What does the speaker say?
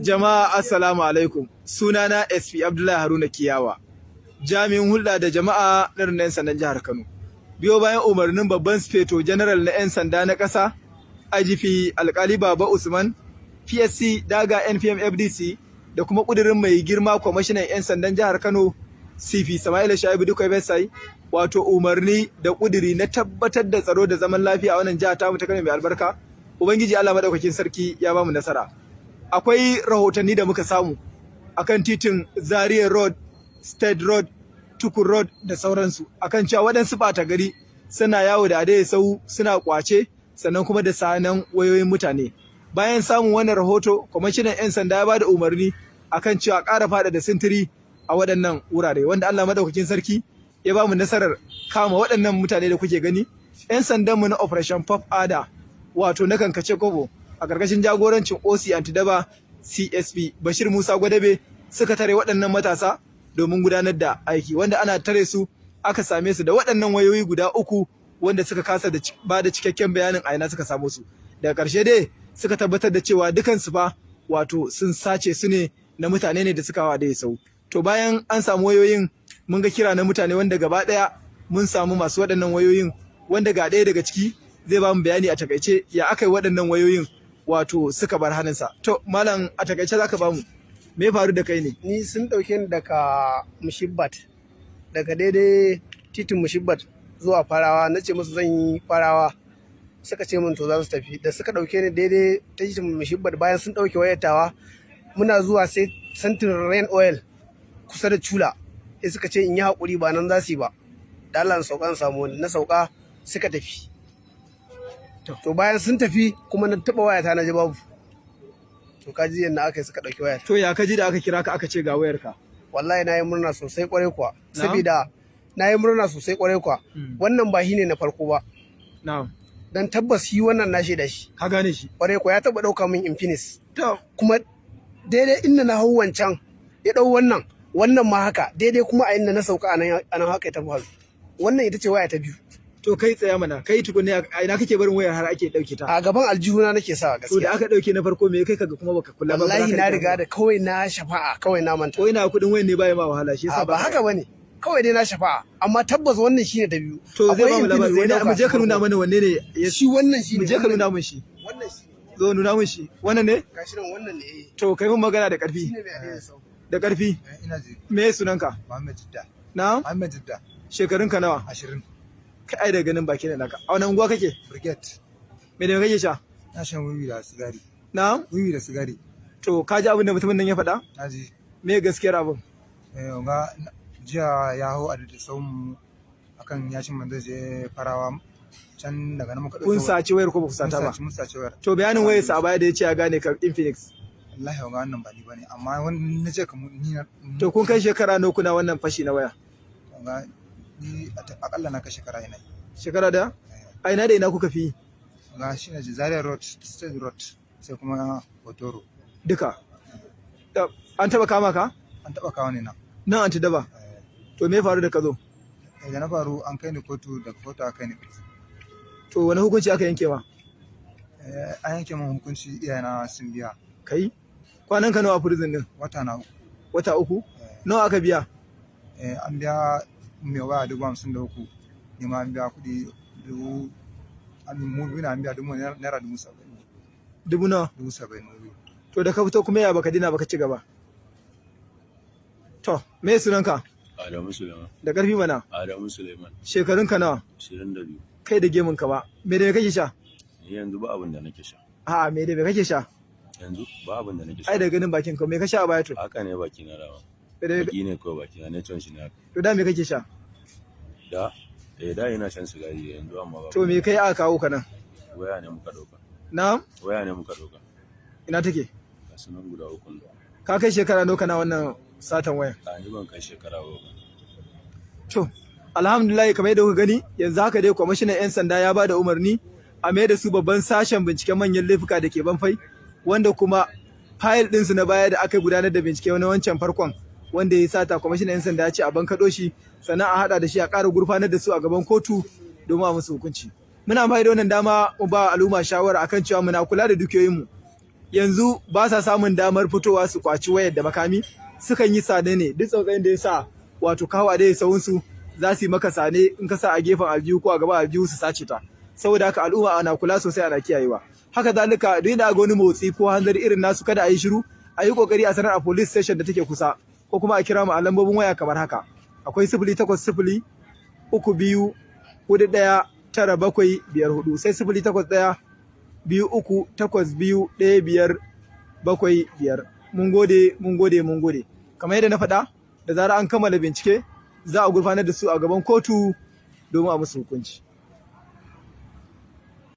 Jama'a, assalamu alaikum. Sunana SP Abdullahi Haruna Kiyawa, jami'in hulɗa da jama'a na rundunar 'yan sandan jihar Kano. Biyo bayan umarnin babban Sufeto General na 'yan sanda na ƙasa, IGP Alkali Baba Usman, PSC Daga NPM FDC, da kuma ƙudurin mai girma kwamishinan 'yan sandan jihar Kano, CP Sama'ila Shaibu Dikko FSI, wato umarni da ƙuduri na tabbatar da tsaro da zaman lafiya a wannan jiha tamu ta Kano mai albarka. Ubangiji Allah madaukakin sarki ya bamu nasara. Akwai rahotanni da muka samu akan titin Zaria Road, State Road, Tukur Road da sauransu, akan cewa waɗansu ɓata gari suna yawo da adaidaita sahu suna kwace sannan kuma da sanan wayoyin mutane. Bayan samun wannan rahoto, kwamishinan 'yan sanda ya bada umarni akan cewa ƙara faɗaɗa sintiri a waɗannan wurare, wanda Allah madaukakin sarki ya bamu nasarar kama waɗannan mutane da kuke gani. 'Yan sandanmu na Operation Puff Adder, wato na kankace kobo, a ƙarƙashin jagorancin OC Antidaba CSP Bashir Musa Gwadabe, suka tare waɗannan matasa domin gudanar da aiki, wanda ana tare su aka same su da waɗannan wayoyi guda uku, wanda suka kasa da ba da cikakken bayanin a ina suka samu su. Daga ƙarshe dai suka tabbatar da cewa dukansu fa wato sun sace su ne, na mutane ne da suka wa da sau. To, bayan an samu wayoyin, mun ga kira na mutane, wanda gaba ɗaya mun samu masu waɗannan wayoyin, wanda ga ɗaya daga ciki zai ba mu bayani a takaice ya aka yi waɗannan wayoyin wato suka bar hannunsa. To malam, a takaice zaka ba mu me ya faru da kai ne? Ni sun ɗauke ni daga Mushibbat, daga daidai titin Mushibbat zuwa Farawa. Na ce musu zan yi Farawa, suka ce min to za su tafi. Da suka ɗauke ni daidai titin Mushibbat, bayan sun ɗauke wayar, muna zuwa sai santin Rain Oil kusa da Cula, sai suka ce in yi haƙuri, ba nan za su yi ba, da Allah in sauka in samu wani. Na sauka, suka tafi. To, bayan sun tafi kuma na taɓa wayata, na ji babu. To, ka ji yadda aka yi suka ɗauki wayata. To, ya ka ji da aka kira ka aka ce ga wayarka? Wallahi na yi murna sosai kwarai kuwa, saboda na yi murna sosai kwarai kuwa. Wannan ba shi ne na farko ba. Dan tabbas shi wannan na shaida shi. Ka gane shi? Kwarai kuwa, ya taɓa ɗauka min Infinix. To. Kuma daidai inda na hau wancan ya ɗau wannan, wannan ma haka, daidai kuma a inda na sauka a nan haka ya tafi hazu. Wannan ita ce waya ta biyu. To, kai tsaya mana, kai tukunne, a ina kake barin wayar har ake ɗauke ta? A gaban aljihuna nake sa. To, da gaskiya. aka ɗauke na farko, me kai kaga kuma baka kula ba? Wallahi ba za ka na rike riga ba? Da kawai na shafa'a, kawai na manta. Ko ina kuɗin wayar ne baya ma wahala, shi yasa? A, ba haka bane, kawai dai na shafa'a, amma tabbas wannan shine ta biyu. To, zai ba mu Akwai labari Infinix da ya wani ɗauka mu je ka nuna farko. mana wanne ne ya Shi wannan shine. Mu je ka nuna mun shi. Wannan shi. Zo, nuna mun shi. Wannan ne? Gashi nan, wannan ne, eh. To, kai mun magana da ƙarfi. Shine mai adaidaita sahu. Da ƙarfi. Ina ji. Me sunanka? Muhammad Jidda. Na? Muhammad Jidda. Shekarunka nawa? 20. Kai ai da ganin baki ne naka. A wani unguwa kake? Brigade. Me da me kake sha? Na shan wiwi da sigari. Na? Wiwi da sigari. To, ka ji abin da mutumin nan ya faɗa? Na ji. Me gaskiyar abin? Eh, ga jiya ya hau a da mu akan yashin man zai je Farawa, can daga nan muka Kun saci wayar ko ba ku sata ba? Mun saci wayar. To, bayanin wayar sa a baya da ya ce ya gane ka, Infinix. Wallahi ga wannan ba ni bane, amma wani na ce kamar ni na. To, kun kai shekara nawa kuna wannan fashi na waya? Ga ni akalla na kai shekara ina yi. Shekara da a ina da ina kuka fi yi? Ga shi ne Zaria Road, State Road, sai kuma Hotoro. Duka. Da, an taba kama ka? An taba kawo ni nan. Nan an daba? Eh. To, me ya faru da ka zo? Da na faru, an kai ni kotu, daga kotu aka kai ni prison. To, wani hukunci aka yanke ma? An yanke min hukunci, iyayena sun biya. Kai, kwanan ka nawa a prison din? Wata na 3. Wata 3? Eh. Nawa aka biya? An biya mai waya 53,000, ni ma an biya kuɗi dubu an mu biyu na an biya dubu naira 70,000. Dubu nawa? 70,000 mu biyu. To, da ka fito kuma ya baka dina baka ci gaba? To, me sunanka? Adamu Suleiman. Da karfi mana. Adamu Suleiman. Shekarunka nawa? 22. Kai da gemun ka ba, me da me kake sha? Ni yanzu ba abin da nake sha. A'a, me da me kake sha? Yanzu ba abin da nake sha. Ai da ganin bakin ka, me ka sha a baya to? Haka ne baki na dama. Me da me? Baki ne kawai baki na ne can shi ne haka. To, da me kake sha? Da eh da ina shan sigari, yanzu amma ba. To, me kai aka kawo ka nan? Waya ne muka dauka. Na? Waya ne muka dauka. Ina take? Ga sunan guda uku nan. Ka kai shekara nawa kana wannan satan waya? A, ni ban kai shekara ba. To, alhamdulillah, kamar yadda kuka gani, yanzu haka dai kwamishinan 'yan sanda ya ba da umarni a mai da su babban sashen binciken manyan laifuka da ke Banfai, wanda kuma fayil ɗinsu na baya da aka gudanar da bincike na wancan farkon wanda ya sata, kwamishinan 'yan sanda ya ce a bankaɗo shi, sannan a haɗa da shi a ƙara gurfanar da su a gaban kotu domin a musu hukunci. Muna amfani da wannan dama mu ba al'umma shawara akan cewa muna kula da dukiyoyinmu. Yanzu ba sa samun damar fitowa su kwaci wayar da makami. Sukan yi sane ne, duk tsautsayin da ya sa wato kawo da sawunsu za su yi maka sane, in ka sa a gefen aljihu ko a gaban aljihu su sace ta. Saboda haka al'umma ana kula sosai, ana kiyayewa. Haka zalika, duk inda ga wani motsi ko hanzari irin nasu, kada a yi shiru, a yi kokari a sanar a police station da take kusa, ko kuma a kira mu a lambobin waya kamar haka. Akwai 08032419754, sai 08123821575. Mun gode, mun gode, mun gode. Kamar yadda na faɗa, da zarar an kammala bincike za a gurfanar da su a gaban kotu domin a musu hukunci.